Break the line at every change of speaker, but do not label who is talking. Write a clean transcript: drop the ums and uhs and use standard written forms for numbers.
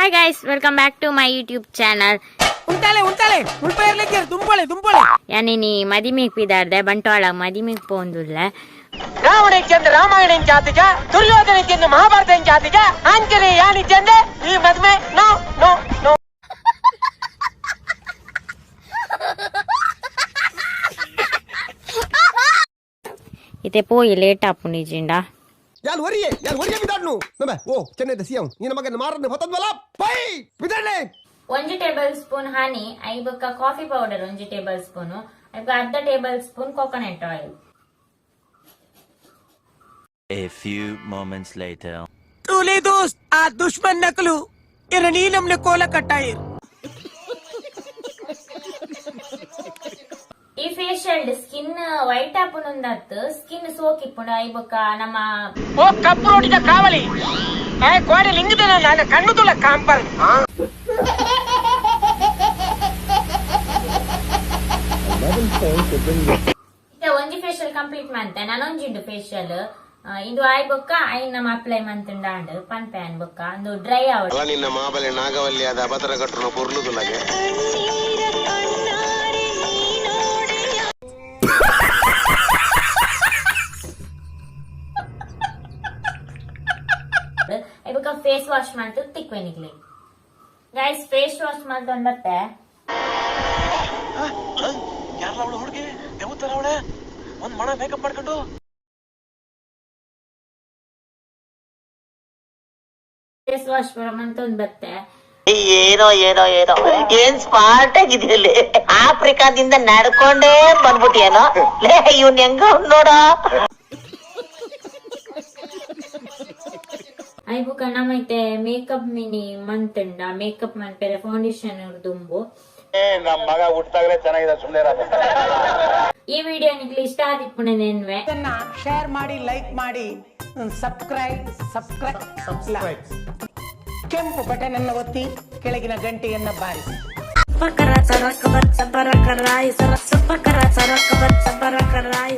Hi guys, welcome back to my YouTube channel.
ಉಂಟಾಲೆ ಉಂಟಾಲೆ ಉಳ್ಪೇರ್ಲಿಕ್ಕೆ ದುಂಪೊಳೆ ದುಂಪೊಳೆ.
ಯಾನಿನಿ ಮದಿಮೆಗ್ ಪಿದಾರ್ದೆ, Bantwal ಮದಿಮೆಗ್ ಪೋಂದುಲ್ಲೆ.
Ravana Ramayana ಜಾತಿಗ, Duryodhana Mahabharata ಜಾತಿಗ, Anjaneya ಯಾನಿ ಚಂದೆ ಈ ಮದ್ಮೆ no no no.
ಇತ್ತೆ ಪೋಯಿ, ಲೇಟ್ ಆಪುಂಡು ಇಜಿಂಡ.
ಯಾನ್ ಒರಿಯೆ, ಯಾನ್ ಒರಿಯೆ ಬಿದಾಡ್ನು ನಮ್ಮ ಓ ಚೆನ್ನೈದ ಸಿಎಂ ನಿನ್ನ ಮಗನ ಮಾರನ್ನು ಹೊತ್ತದ್ವಲ್ಲ ಪೈ ಬಿದಾಡ್ಲೆ.
ಒಂಜಿ ಟೇಬಲ್ ಸ್ಪೂನ್ ಹನಿ, I ಬೊಕ್ಕ ಕಾಫಿ ಪೌಡರ್ 1 ಟೇಬಲ್ ಸ್ಪೂನ್, ಐಬೊಕ್ಕ ಅರ್ಧ table spoon coconut oil.
A few moments later.
ತೂಲೆ ದೋಸ್ತ್, ಆ ದುಶ್ಮನ್ ನಕಲು ಎರ ನೀಲಂಲೆ ಕೋಲ ಕಟ್ಟಾಯಿರ್.
ಈ ಫೇಶಿಯಲ್ ಸ್ಕಿನ್ ವೈಟ್ ಆಪುನುಂದತ್ತು, ಸ್ಕಿನ್ ಸೋಕ್ ಇಪ್ಪುಂಡು. I ಬೊಕ್ಕ ನಮ್ಮ
ಓ ಕಪ್ಪು ರೋಡಿದ ಕಾವಲಿ ಆ ಕೋಡೆ ಲಿಂಗದ ನಾನು ಕಣ್ಣು ತುಲ ಕಾಂಪರ್.
ಇತ್ತೆ ಒಂಜಿ ಫೇಶಿಯಲ್ ಕಂಪ್ಲೀಟ್ ಮಂತೆ, ನಾನೊಂಜಿಂಡು ಫೇಶಿಯಲ್ ಇಂದು ಆಯ್ ಬೊಕ್ಕ ಐನ್ ನಮ್ಮ ಅಪ್ಲೈ ಮಂತುಂಡಾಂಡ್ ಪನ್ಪೆ ಅನ್ ಬೊಕ್ಕ ಅಂದು ಡ್ರೈ ಆವಡ್.
ಅಲ್ಲ, ನಿನ್ನ ಮಾಬಲೆ ನಾಗವಲ್ಲಿ ಅದ ಅಬತರ ಕಟ್ಟುನ ಪೊರ್ಲುದುಲಗೆ.
I ಬೊಕ್ಕ ಫೇಸ್ ವಾಶ್ ಮಂತು ತಿಕ್ವೆನಿಗ್ಲಿ. ಗೈಸ್, ಫೇಸ್ ವಾಶ್ ಮಲ್ತೊಂಡ್ ಬತ್ತೆ.
ಯಾರಲ್ಲ ಅವಳು ಹುಡುಗಿ? ದೇವತರ ಅವಳೆ, ಒಂದ್ ಮಣ ಮೇಕಪ್ ಮಾಡ್ಕೊಂಡು.
ಫೇಸ್ ವಾಶ್ ಮಂತೊಂದ್ ಬತ್ತೆ.
ಏನೋ ಏನೋ ಏನೋ, ಏನ್ ಸ್ಮಾರ್ಟ್ ಆಗಿದೆಯಲ್ಲಿ, ಆಫ್ರಿಕಾದಿಂದ ನಡ್ಕೊಂಡೇ ಬಂದ್ಬಿಟ್ಟಿಯೇನೋ ಲೇ. ಇವ್ನ್ ಹೆಂಗ ನೋಡ.
I ಬೊಕ್ಕ ನಮೈತೆ ಮೇಕಪ್ ಮಿನಿ ಮಂತುಂಡ, ಮೇಕಪ್ ಮನ್ಪೆರೆ ಫೌಂಡೇಶನ್ ದುಂಬು.
ನಮ್ಮ ಮಗ ಹುಟ್ಟಾಗಲೇ ಚೆನ್ನಾಗಿದೆ, ಸುಮ್ಮನೆ.
ಈ ವಿಡಿಯೋ ನಿಗ್ಲಿ ಇಷ್ಟ ಆದಿಪ್ಪುಂಡ ನೆನ್ವೆ.
ಶೇರ್ ಮಾಡಿ, ಲೈಕ್ ಮಾಡಿ, ಸಬ್ಸ್ಕ್ರೈಬ್ ಸಬ್ಸ್ಕ್ರೈಬ್, ಕೆಂಪು ಬಟನ್ ಅನ್ನು ಒತ್ತಿ, ಕೆಳಗಿನ ಗಂಟೆಯನ್ನ ಬಾರಿಸಿ.
Bakara, saraka, batsa, baraka, rai, sarasa, bakara, saraka, batsa, baraka, rai.